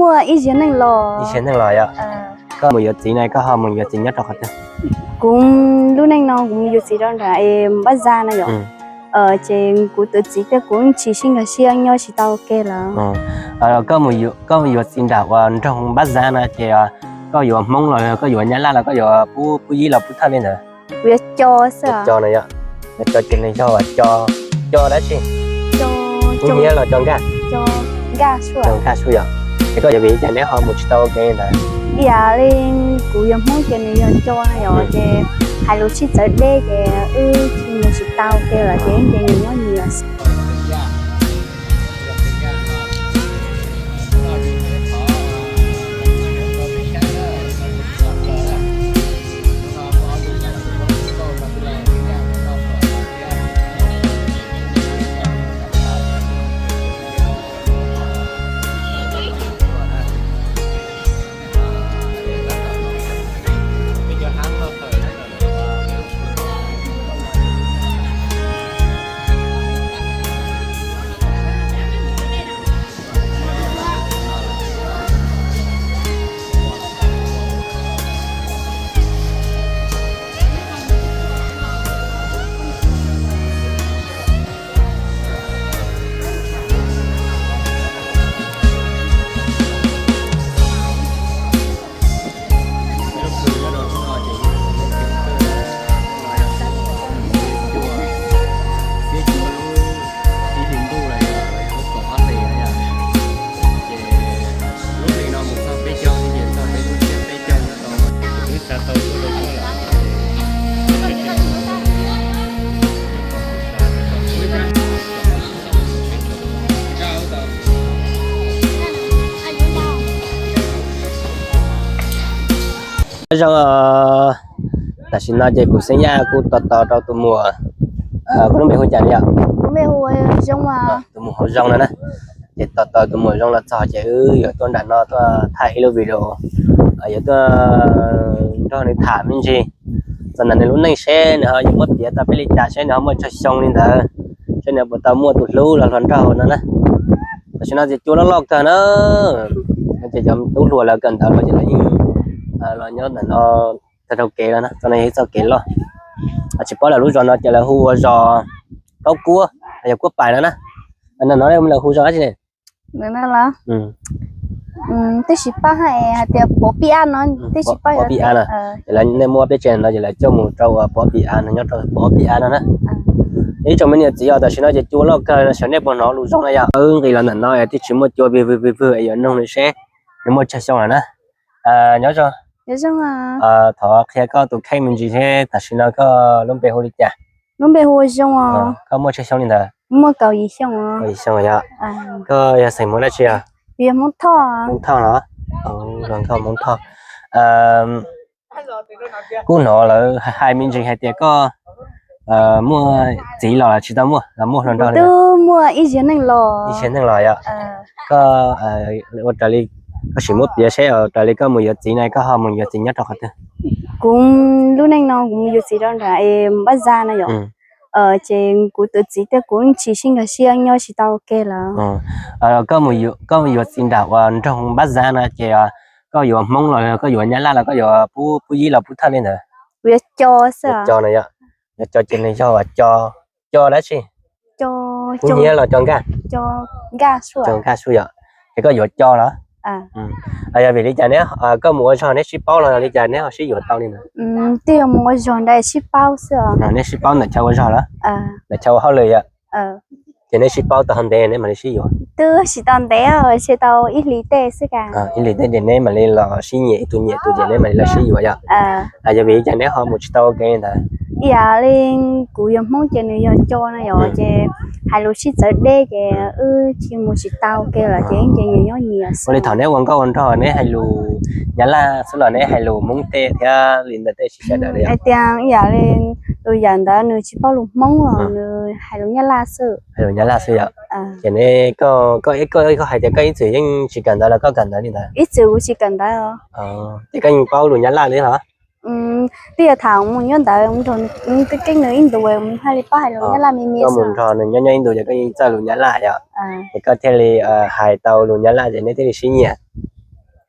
Muaj ib ziag neej los. Ib ziag neej los yom. Koj mus yuav txiv no koj ho mus yuav txiv nyob rau qhov twg? Kuv lub neej no kuv mus yuav txiv rau nram Npab Zaj no yom. Ces kuv tus txiv thiab kuv tsis sib nkag siab nyob tsis tau ua ke lawm. Koj mus yuav txiv nram uas nroog Npab Zaj no ces koj yuav Hmoob los koj yuav Nyab Laj los koj yuav Pub Yib los Pub Thawj li ntawd? Kuv yuav Co xwb. Co no yom. Co ces nws yog Co, Co dab tsi? Co Hnyiab los Co Nkaj? Co Nkaj xwb yom. Es koj yuav vim li cas neb ho mus tsis tau ua ke li ntawd? Ib yam li kuv yog Hmoob ces nws yog Co no yom, ces hais lus sib txawv deb ces wb tsis mus tsis tau ua ke lawm ces wb ces nyias nyob nyias xwb. Nyob zoo, tam sim no ces kuv Xeeb Yaj kuj tos tos rau tus muam, koj lub npe hu cas yom? Tus muam hauv Zoo no na. Ces tos tos tus muam Zoo los txog ces wb yuav tuaj nram no tuaj thaij ib lub video, yuav tuaj nrog nws tham me ntsis txog ntawm nws lub neej seb nws ho yuav muab piav tau peb li cas, seb nws ho muaj tsawg xyoo li ntawd, seb nws puas tau muaj tus hlub los hluas nraug no na. Tam sim no ces cua loj loj kawg na, ces cov tub hluas lawv kawm ntawv los ces lawv yeej los nyob ntawm no tag nrho kev los na, txoj no yog ib txoj kev loj. Tsis paub lawm lub zos no ces lawv hu ua zos Kaub Kuab, yog Kuab Pais no na. No no lawv hu zos dab tsi ne? Twb tsis paub hais tias Pov Pij Ab no, twb tsis paub Pov Pij Ab no. Ces lawv nej muab peb tsev no ces lawv coj mus rau uas Pov Pij Ab no, nyob rau Pov Pij Ab no na. Ib tsoom me niam txiv os, tam sim no ces cua loj kawg no, xyov nej puas hnov lus zoo na yom. Wb nqis los ntawm no es twb tsis muaj cua vwg vwg vwg vwg es yuav nug nws seb nws muaj tsawg xyoo lawm na. Nyob zoo. Thov qhia koj tus kheej me ntsis seb tam sim no koj lub npe hu li cas? Lub npe hu ua Zoo. Koj muaj tsawg xyoo li ntawd? Muaj kaum yim xyoo. Kaum yim xyoo yom. Koj yog xeem Hmoob dab tsi os? Yog Hmoob Thoj. Hmoob Thoj los? Hluas nkauj Hmoob Thoj. Kuj hnov lawv hais me ntsis hais tias koj muaj txiv los tsis tau muaj, los muaj hluas nraug li? Twb muaj ib ziag neej los. Ib ziag neej los yom. Koj ua raws li, koj sim muab piav seb raws li koj mus yuav txiv no koj ho mus yuav txiv nyob rau qhov twg? Kuv lub neej no kuv mus yuav txiv rau nram Npab Zaj no yom. Ces kuv tus txiv thiab kuv tsis sib nkag siab nyob tsis tau ua ke lawm. Koj mus yuav txiv nram uas nroog Npab Zaj no ces koj yuav Hmoob los koj yuav Nyab Laj los koj yuav Pub Yib los Pub Thawj li ntawd? Kuv yuav Co xwb. Co no yom. Yuav Co ces nws yog Co, Co dab tsi? Pub Hnyiab los Co Nkaj? Co Nkaj xwb yom. Ces koj yuav Co los? Yog vim li cas neb, koj mus ua zog neb sib paub los li cas neb ho sib yuav tau li ntawd? Twb yog mus ua zog ntawd sib paub xwb os. Nej sib paub ntawm chaw ua zog los? Ntawm chaw ua hauj lwm yom? Ces neb sib paub tau ntev neb mam li sib yuav? Twb tsis tau ntev, tsis tau ib hlis tej xwb. Ib hlis tej ces neb mam li los sib nyiam, ib tug nyiam tus ces neb mam li los sib yuav yom? Yog vim li cas neb ho mus tsis tau ua ke li ntawd? Ib yam li kuv yog Hmoob ces nws yog Co no yom, ces hais lus sib txawv deb ces wb tsis mus tsis tau ua ke lawm ces wb ces nyias nyob nyias. Ua li thaum neb ua nkauj ua nraug neb hais lus Nyab Laj xwb los neb hais lus Hmoob tej thiab li ntawd tej tsis sawv daws li? Hais tias ib yam li tus yawm ntawd nws tsis paub lus Hmoob los nws hais lus Nyab Laj xwb. Hais lus Nyab Laj xwb yom? Ces neb, koj, koj hais tias koj ib txwm yeej tsis kawm ntawv los koj kawm ntawv li ntawd? Ib txwm kuv tsis kawm ntawv os. Ces koj yeej paub lus Nyab Laj li los? Twb yog thaum mus nyob ntawd, twb keeb nws ib ntus, hais li paub hais lus Nyab Laj me me. Koj mus nrog nws nyob nyob ib ntus ces koj yeej txawj lus Nyab Laj yom? Ces koj thiaj li hais tau lus Nyab Laj ces neb thiaj li sib nyiam.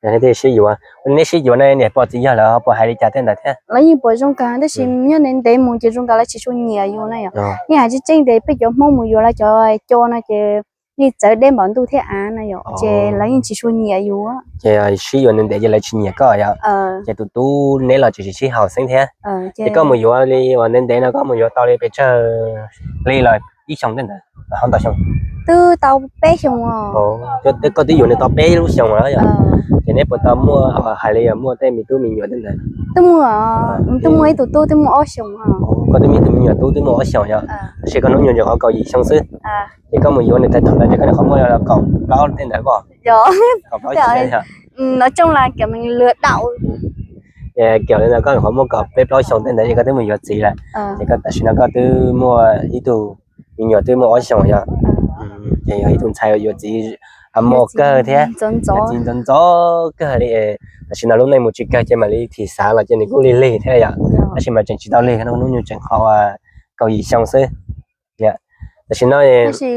Yog nej thiaj sib yuav, neb sib yuav no niam pog txiv yawg lawv ho puas hais li cas tej ntawd thiab? Lawv yeej pom zoo kawg tab sis nyob ntev ntev mus ces zoo nkaus lawv tsis tshua nyiam yus na yom. Nej hais tseeb tseeb tias peb cov Hmoob mus yuav lawv cov co no ces yeej txawv deb npaum ntuj thiab av na yom, ces lawv yeej tsis tshua nyiam yus. Ces sib yuav ntev ntev ces lawv tsis nyiam koj yom. Ces tus tub neb los tsis sib haum xeeb thiab. Ces koj mus yuav li uas ntev ntev no koj mus yuav tau li pes tsawg hli los ib xyoos tej ntawd los ho ntau xyoo? Twb tau peb xyoos. Koj twb yuav nws tau peb lub xyoos lawm yom. Ces neb puas tau muaj hais li muaj tej me tub me nyuam tej ntawd? Twb muaj, twb muaj ib tug tub twb muaj ob xyoos. Koj twb muaj ib tug me nyuam tub twb muaj ob xyoos yom. Tab sis koj hnub nyoog tseem qhov kaum yim xyoo xwb. Ces koj mus yuav nws tau thaum ntawd ces koj nyuam qhuav muaj kaum plaub tej ntawd pob? Kaum plaub xyoo. Kiam li ntawd koj nyuam qhuav muaj kaum peb plaub xyoos tej ntawd ces koj twb mus yuav txiv lawm. Ces koj tam sim no koj twb muaj ib tug me nyuam twb muaj ob xyoos yom. Ces yog ib tug ntxhais yuav txiv mos kawg thiab, txiv ntxov ntxov kawg li. Tam sim no lub neej mus tsis kawg ces mam li thim xav los ces nws kuj lig lig thiab yom. Tab sis mas tseem tsis tau lig, hnub nyoog tseem qhov kaum yim xyoo xwb. Tam sim no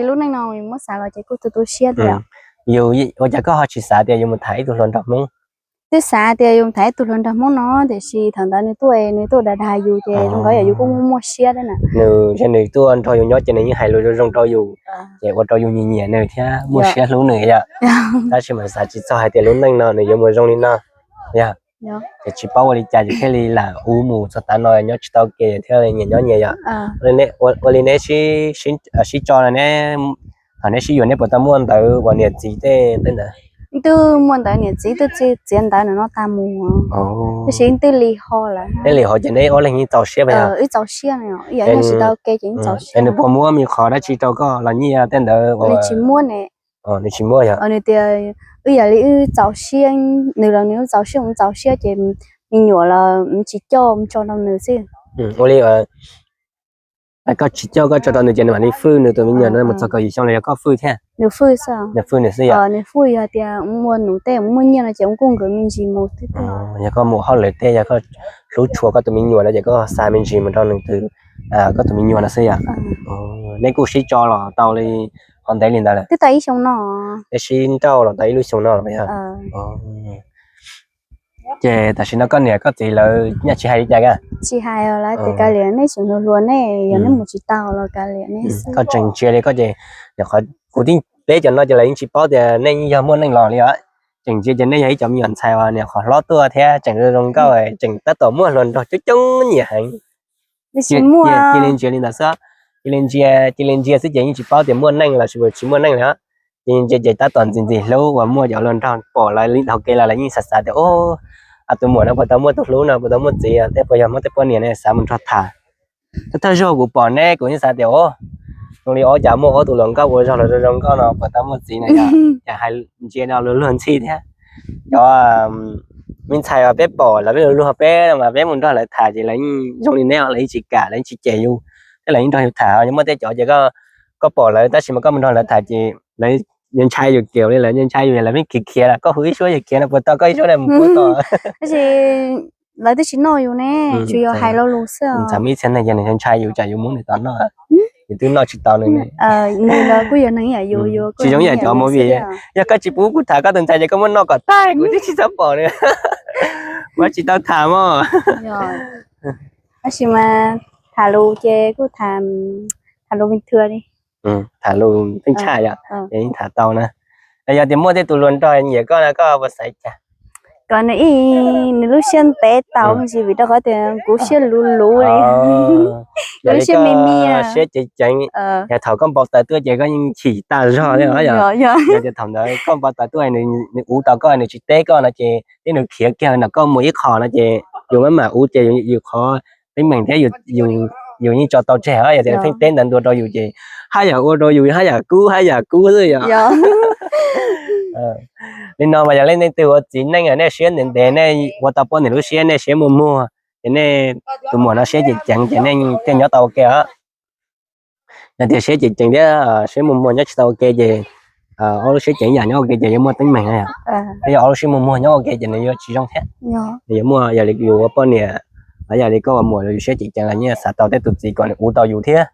lub neej no muab xav los ces kuj tu tu siab thiab. Yus ua cas koj ho tsis xav tias yuav mus tham ib tug hluas nraug Hmoob? Twb xav tias yuav mus tham ib tug hluas nraug Hmoob no tiam sis thaum ntawd nws tuaj, nws tuaj dag dag yus ces zoo nkaus yam yus kuj muaj muaj siab thiab na. Nws, nws tuaj nrog yus nyob ces nws yeej hais lus zoo zoo rau yus, ces ua rau yus nyiam nyiam nws thiab muaj siab hlub nws yom. Tab sis mas xav tsis txog hais tias lub neej no nws yuav mus zoo li no. Yog, ces tsis paub ua li cas ces thiaj li lam ua mus txog tav no nyob tsis tau ke thiaj li nyias nyob nyias yom. Ua li neb sib tso no ne, thaum neb sib yuav neb puas tau muaj ntawv uas niam txiv tej tej ntawd? Twb muaj ntawv niam txiv, twb txiav ntawv no tag mus, tab sis twb li ho lawm. Twb li ho ces neb ob leeg yeej txaus siab. Wb txaus siab, yam tsis tau ke ces txaus siab. Nws puas muab me qhov dab tsi rau koj los nyiaj tej ntawd? Nws tsis muab ne. Nws tsis muab yog? Nws tias wb yam li wb txaus siab, nws los nws txaus siab, mus txaus siab ces me nyuam los tsis coj mus tso rau nws xwb. Ua li koj tsis coj koj tso rau nws ces nws mam li fwj nws tus me nyuam no mus txog kaum yim xyoo los yog koj fwj thiab? Nws fwj xwb. Nws fwj nws xwb yog? Nws fwj yog tias mus num tej muaj nyiaj no ces mus kuj nkawd me ntsis mus xwb. Yog koj mus hauj lwm tej yog koj hlub tshua koj tus me nyuam no ces koj xa me ntsis mus rau nws tus, koj tus me nyuam no xwb yom? Neb kuj sib tso los tau li qhov ntev li ntawd lawm? Twb tau ib xyoo no. Neb sib nrauj los tau ib lub xyoo no los yog? Ces tam sim no koj niam koj txiv lawv nyaj tsis hais li cas? Tsis hais, lawv tias kav liam, neb tseem hluas hluas ne, yog neb mus tsis tau los kav liam ne. Koj tseem ntsia li koj ces nyuam qhuav, kuv tib peb cov no ces lawv yeej tsis paub tias nej yog muaj neej los li os. Tseem ntsia ces nej yog ib cov me nyuam ntxhais uas nyuam qhuav hlob tuaj thiab tseem zoo zoo nkauj, tseem tab tom muaj hluas nraug coob coob nyiam heev. Cia li ntsia li ntawd xwb, cia li ntsia, cia li ntsia xwb ces yeej tsis paub tias muaj neej los sis tsis muaj neej li. Ces ntsia ces tab tom ntxim ntxim hlub uas muaj cov hluas nraug pom lawv li dhau kev los lawv yeej xav xav tias, tus muam no puas tau muaj tus hlub no, puas tau muaj txiv, tej puas yog Hmoob tej poj niam ne, xav mus nrog tham. Thawj thawj zaug kuv pom neb kuv yeej xav tias, zoo li ob cas muaj ob tug hluas nkauj ua zog los zoo zoo nkauj no puas tau muaj txiv na yom. Ces hais ntsia no luag luag ntxhi thiab. Cov me ntxhais uas peb pom lawv peb luag luag peb mas peb mus nrog lawv tham ces lawv yeej zoo li neb, lawv yeej tsis kam, lawv yeej tsis cem yus, thiab lawv yeej nrog yus tham. Yog muaj tej cov ces koj pom lawv tab sis mas koj mus nrog lawv tham ces lawv ntshai yus kiag li, lawv ntshai yus, lawv pheej khiav khiav lawm, koj hu ib suab yus khiav no puas tau, koj ib suab no mus puas tau. Tab sis lawv twb tsis noj yus ne, tsuas yog hais lo lus xwb. Txawm muaj ib txhia neeg ces nws ntshai yus tsam yus muab nws tom noj, yus twb noj tsis tau nws ne. Nws los kuj yog neeg ib yam yus, tsis zoo ib yam cov movie, yog koj tsis pub kuv tham koj tus ntxhais ces koj muab noj kom tag kuv twb tsis txhob pom nws. Kuv tsis tau tham mog. Tab sis mas tham lus ces kuj tham, tham lus bình thường li. Tham lus pheej tshaj yom, yeej tham tau na. Yog tias muaj tej tus hluas nraug nyiam koj no koj puas xav cas? Kom nws ib, nws lub siab ntev tau me ntsis vim rau qhov tias kuv siab luv luv li. Kuv lub siab me me, siab ceev ceev. Yog thaum koj npau taws tuaj ces koj yeej chim tas zog li os yom. Yog tias thaum ntawd koj npau taws tuaj nws uv tau koj, nws tsis teb koj no ces tib nws khiav kiag nram koj mus ib qho no ces yus maj mam uv ces yus qhov teeb meem thiab yus yeej tso tau tseg os. Yog tias pheej teb ntawd ntua rau yus ces haj yam ua rau yus haj yam kub haj yam kub xwb yom. Li no mas yog leej twg ua txiv neej nej siab ntev ntev, nej ua tau poj niam lub siab nej siab muag muag, ces nej tus muam no siab ceev ceev ces nej thiaj nyob tau ua ke os. Yog tias siab ceev ceev thiab siab muag muag nyob tsis tau ua ke ces ob lub siab ceev yam nyob ua ke ces yuav muaj teeb meem na yom. Yog ob lub siab muag muag nyob ua ke ces nws yuav tsis zoo thiab. Nws yuav muaj, yog li yus ua poj niam los yog li koj ua muam, yus siab ceev ceev los yeej xav tau tej tus txiv kom nws uv tau yus thiab.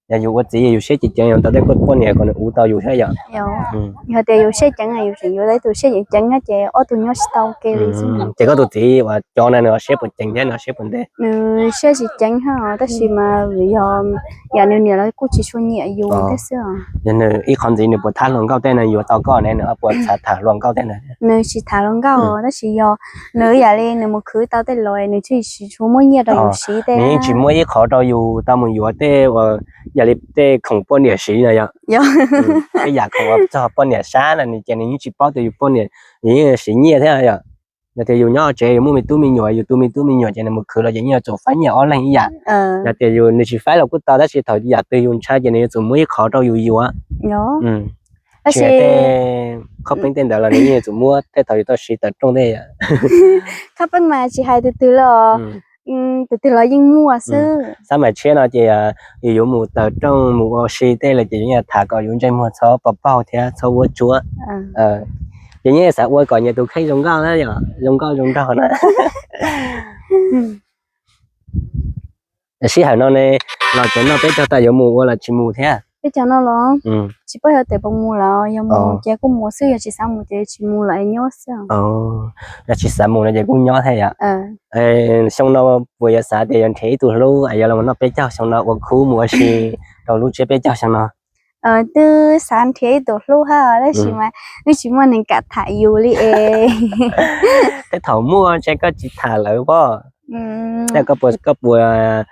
Yog yus ua txiv yus siab ceev ceev yus tau tej poj niam kom nws uv tau yus thiab yom. Yog tias yus siab ceev yus tseem yuav tau ib tug siab ceev ceev ces ob tug nyob tsis tau ke li. Ces koj tus txiv uas cov na nws siab puas ceev thiab nws siab puas ntev? Nws siab tsis ceev thiab tab sis mas vim yog yam nws niam lawv kuj tsis tshua nyiam yus thiab xwb. Yog nws ib qhov ntxiv nws puas thab hluas nkauj tej no yuav tau koj ne, nws puas xav tham hluas nkauj tej no? Nws tsis tham hluas nkauj tab sis yog nws yam li nws mus khwv tau tej los nws tsis tshua muab nyiaj rau yus siv tej. Nws yeej tsis muab ib qho rau yus tau mus yuav tej uas yam li tej khoom poj niam siv no yom. Tej yam khoom uas txog poj niam sab no ces nws yeej tsis paub tias yus poj niam nws yeej siv nyiaj thiab yom. Yog tias yus nyob tsev yus muaj me tub me nyuam, yus tu me tub me nyuam ces nws mus khwv los ces yeej yuav tsum faib nyiaj ob leeg ib yam. Yog tias yus nws tsis faib los kuj tau tab sis thaum yam twg yus ntshai ces nws yuav tsum muab ib qho rau yus yuav. Tab sis tej qhov peeb tej ntawd los nws yeej yuav tsum muab tej thaum yus tau siv tawm rooj tej. Qhov peeb mas tsis hais tus twg los, tus twg los yeej muaj xwb. Xab mais tshiab no ces yus yuav mus tawm rooj mus ua si tej lawm ces yus yeej tham kom yus ntsej muag txhob pov paug thiab txhob vuab tsuab. Ces yeej xav ua kom nyias tus kheej zoo nkauj na yom, zoo nkauj zoo nraug na. Sij hawm no ne, los tsev noj peb caug tas yuav mus ua los tsis mus thiab? Peb caug no los tsis paub yog tias puas mus lawm, yog mus ces kuj mus xwb, yog tsis xav mus ces tsis mus lawm nyob xwb. Yog tsis xav mus no ces kuj nyob thiab yom. Xyoo no puas yuav xav tias yuav nrhiav ib tug hlub es yuav los noj peb caug xyoo no ua khub mus ua si rau lub tsiab peb caug xyoo no? Twb xav nrhiav ib tug hlub hab tab sis mas twb tsis muaj neeg kam tham yus li es. Tej thaum muaj ntshe koj tsis tham lawv pob. Tej koj puas, koj puas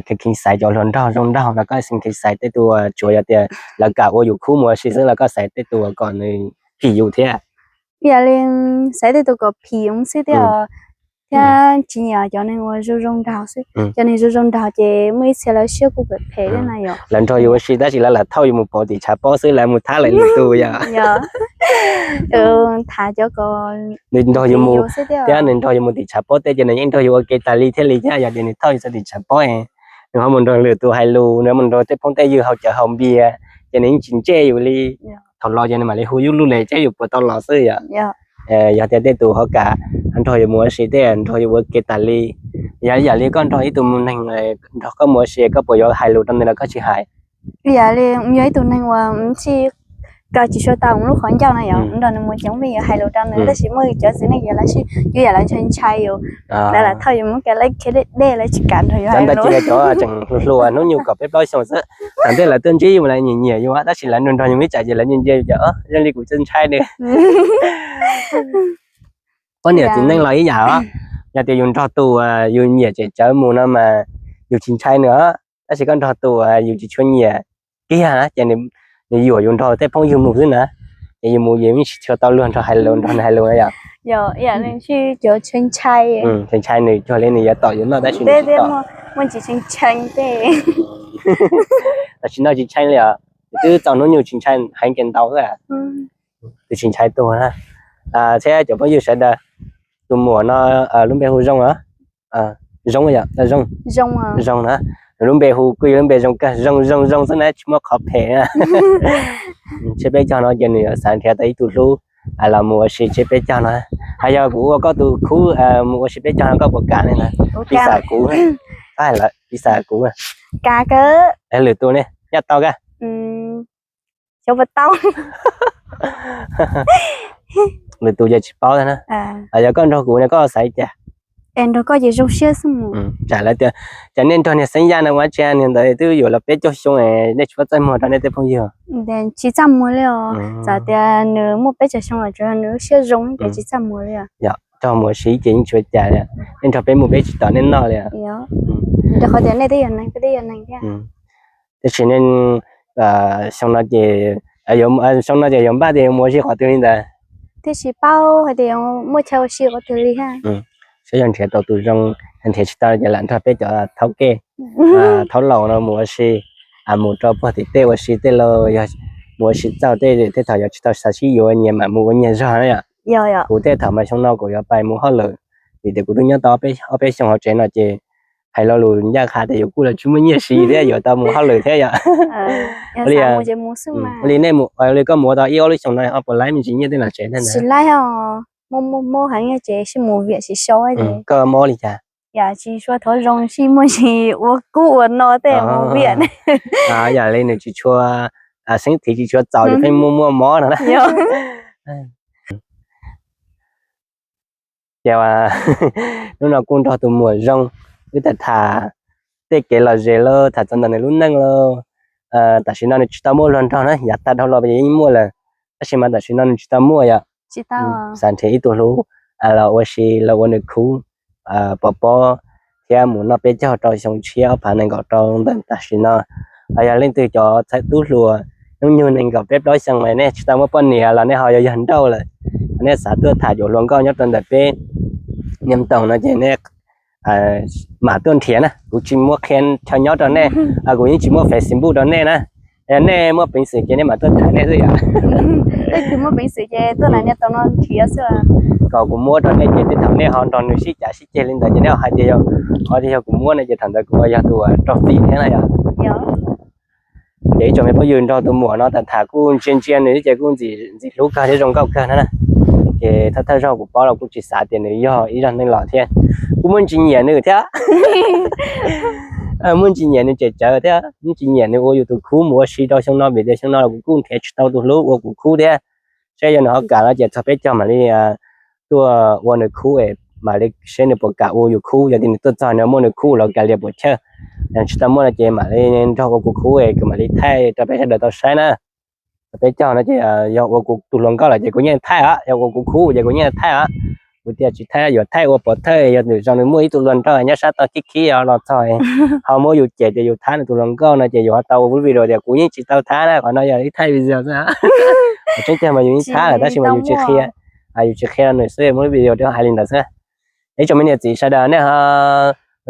kheev xaiv cov hluas nraug zoo nraug no, koj kheev xaiv tej tus tsuas yog tias lawv kam ua yus khub mus ua si xwb los koj xaiv tej tus kom nws phim yus thiab? Yam li xaiv tej tus kom phim yus xwb thiab, thiab tsis nyiam cov neeg uas zoo zoo nraug xwb. Cov neeg zoo zoo nraug ces muaj ib txhia lawv siab kuj phem phem na yom. Lawv nrog yus ua si tab sis lawv lam thauj yus mus pauv tim tshav pob xwb, lawv mus thab lawv lwm tus yom. Tham cov kom nws nrog yus mus xwb thiab, nws nrog yus mus tim tshav pob tej ces nws yeej nrog yus ua ke tas li thiaj li thiab. Yog tias nws thauj yus txog tim tshav pob, nws ho mus nrog lwm tus hais lus, nws mus nrog tej phooj tej ywg haus cawv haus npias ces nws yeej tsis ntsej yus li. Thaum los ces nws mam li hu yus lub les seb yus puas tau los xwb yom. Yog tias tej tus ho kam nrog yus mus ua si tej nrog yus ua ke tas li. Yog yam li koj nrog ib tug neeg nrog koj mus ua si koj puas yuav hais lus rau nws los koj tsis hais? Yam li yog ib tug neeg uas tsis, koj tsis tshua tau lub qhov ncauj no yom, nrog nws mus ces yeej yuav hais lus rau nws tab sis muaj cov txiv neej ces lawv sib yuav yam lawv ntshai ntshai yus, lawv lam thauj yus mus kev lawv khiav deb deb lawv tsis kam nrog yus hais lus. Cov ntawd ces yog cov tseem hluas hnub nyoog kaum peb plaub xyoo xwb, thaum ntej lawv tuaj ntsib yus lawv nyiam nyiam yus tab sis lawv nrog nrog yus ib tsam ces lawv ntsia ntsia yus cov, zoo li kuv tsis ntshai nws. Poj niam txiv neej los ib yam os, yog tias yus nrog tus yus nyiam tsem tsawv mus no mas yus tsis ntshai nws os, tab sis koj nrog tus yus tsis tshua nyiam kiag ces nws yuam yus nrog tej phooj ywg mus xwb na, ces yus mus yus yeej tsis tshua tau luag nrog hais lus nrog nws hais lus na yom. Yog, yam li cov ntshai ntshai, ntshai ntshai nws cuag li nws yuav tom yus noj tab sis nws tsis tom. Muaj tsis tshee tshee tej, tam sim no tsis tshee li os, twb txaus hnub nyoog tsis ntshai heev ces ntau xwb. Twb tsis ntshai tuag na. Thiab cov phooj ywg sawv daws, tus muam no lub npe hu Zoo os. Zoo yom, Zoo. Zoo na, nws lub npe hu kuj yog lub npe zoo kawg, zoo zoo zoo xwb na, tsis muaj qhov phem na. Tsiab peb caug no ces nws yuav xav nrhiav tau ib tug hlub los mus ua si tsiab peb caug no. Hais yog kuv ua koj tus khub mus ua si peb caug no koj puas kam ne? Piv xam kuv, piv xam kuv, lwm tus ne, nyob tau kawg. Xyov puas tau. Lwm tus ces tsis paub na. Yog koj nrog kuv no koj xav cas? Es nrog koj ces zoo siab xwb mus. Tsam lawv tias, cas nej nrog niag Xeeb Yaj no ua tsi, niag ntawd twb yuav los peb caug xyoo, nej tsis paub txaj muag rau nej tej phooj ywg? Tsis txaj muag li os, txawm tias nws muaj peb caug xyoo los tsuas yog nws lub siab zoo ces tsis txaj muag li os. Yog nrog mus ua si ces yeej tsis ua cas li, nej nrog peb mus peb tsis tom nej noj li. Rau qhov tias nej twb yog neeg, peb twb yog neeg thiab. Tab sis nej xyoo no ces, xyoo no ces yuav npaj tias yuav mus ua si qhov twg li ntawd? Thiaj tsis paub hais tias muaj chaw ua si qhov twg li thiab. Saib yog nrhiav tau tus zoo, nrhiav tsis tau ces lam nrog peb cov thaub kej thaub laus no mus ua si, mus rau puag tim tej ua si tej los yog mus ua si txaus tej, tej thaum yog tsis tau xav sib yuav nyias mam mus ua nyias zog na yom. Kuv tej thaum mas xyoo no kuv yuav pais mus hauj lwm, vim tias kuv twb nyob tau ob peb xyoo hauv tsev no ces hais lo lus ncaj qha tias yuav kuj los tsis muaj nyiaj siv thiab yuav tau mus hauj lwm thiab yom. Ua li nej, ua li koj mus ua tau ib ob lub xyoo no ho puas laib me ntsis nyiaj tej los tsev thiab ntawd? Tsis laib os, mob mob heev ces sib mus viam sim sau. Koj mob li cas? Yam tsis tshua thov zoo sib muaj tsis ua kub ua no tej mus viam. Yam li nws tsis tshua xeeb thiv tsis tshua txaus ces pheej muaj muaj mob no na. Ces hnub no kuj nrog tus muam zoo wb tham tham tej kev lom zem los tham txog ntawm nws lub neej los. Tam sim no nws tsis tau muaj hluas nraug na, yav tag dhau los yeej muaj lawm, tab sis mas tam sim no nws tsis tau muaj yom. Xav nrhiav ib tug hlub los ua si los ua nws khub pov pob thiab mus noj peb caug rau xyoo tshiab ob phav nees nkaum rau ntawm tam sim no. Yog leej twg cov txhais tub hluas hnub nyoog nees nkaum peb plaub xyoo mas nej tsis tau muaj poj niam los nej ho yog yog nrauj lawm, nej xav tuaj tham yuav hluas nkauj nyob rau ntawm peb Niam Toom no ces nej mam tuaj nrhiav na, kuv tsis muaj qhia chaw nyob rau nej, kuv yeej tsis muaj Facebook rau nej na. Nej muaj peev xwm ces nej mam tuaj tham nej xwb yom. Kom kuv muab rau nej ces tej thaum nej ho nrog nws sib cav sib ceg li ntawd ces nej hais tias, hais tias yog kuv muab no ces thaum ntawd kuv yog tus uas raug txim thiab na yom. Ces ib tsoom me phooj ywg, nrog tus muam no tham tham kuj ntsia ntsia nws ces kuj ntxim hlub kawg thiab zoo nkauj kawg na. Ces thawj thawj zaug kuv paub los kuj tsis xav tias nws yog ib zag neeg los thiab, kuj muaj ntsis nyiam nws thiab. Muaj ntsis nyiam nws tsem tsawv thiab, muaj ntsis nyiam nws ua yus tus khub mus ua si rau xyoo no vim tias xyoo no los kuv kuj nrhiav tsis tau tus hlub ua kuv khub thiab. Seb yog nws ho kam no ces txog peb caug mam li tuaj ua nws khub, mam li seb nws puas kam ua yus khub. Yog tias nws tuaj txog nws muaj nws khub los kav liam puas chawj, tsis tau muaj no ces mam li nrog ua kuv khub es kuv mam li thaij rau peb sawv daws tau saib na. Txog peb caug no ces yog ua kuv tus hluas nkauj lawm ces kuv yeej thaij os, yog ua kuv khub ces kuv yeej thaij os. Kuv tias tsis thaij yuav thaij ua pov thawj, yog nws zoo nws muaj ib tug hluas nraug nyob sab tod khib khib los txog ho muab yus cem tias yus thab nws tus hluas nkauj no ces yus ho tau ua video tias kuv yeej tsis tau thab na, qhov no yog ib thaij video xwb. Tseeb tiag mas yus yeej thab lawm tab sis mas yus tsis qhia, yus tsis qhia nws xwb, muaj video rau hais li ntawd xwb. Ib tsoom me niam txiv sawv daws nej ho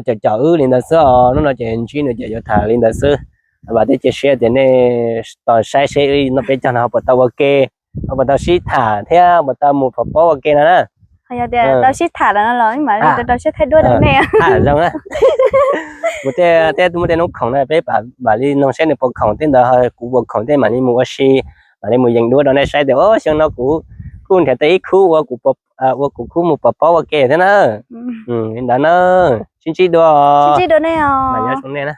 caum caum wb li ntawd xwb os, hnub no ces ntsib nws ces yuav tham li ntawd xwb. Vam thiab cia siab tias nej tos saib seb wb noj peb caug no ho puas tau ua ke, ho puas tau sib tham thiab puas tau mus pov pob ua ke no na. Yog tias tau sib tham lawm no los mam li rau siab thaij duab rau nej. Tham zoo na. Kuv thiaj muaj tej hnub khoom na peb mam li noog seb nws puas khoom tej ntawd, kuv puas khoom tej mam li mus ua si, mam li mus yees duab rau nej saib tias xyoo no kuv kuj nrhiav tau ib khub ua kuv khub mus pov pob ua ke thiab na. Li ntawd na, sib ntsib dua. Nyob zoo nej na.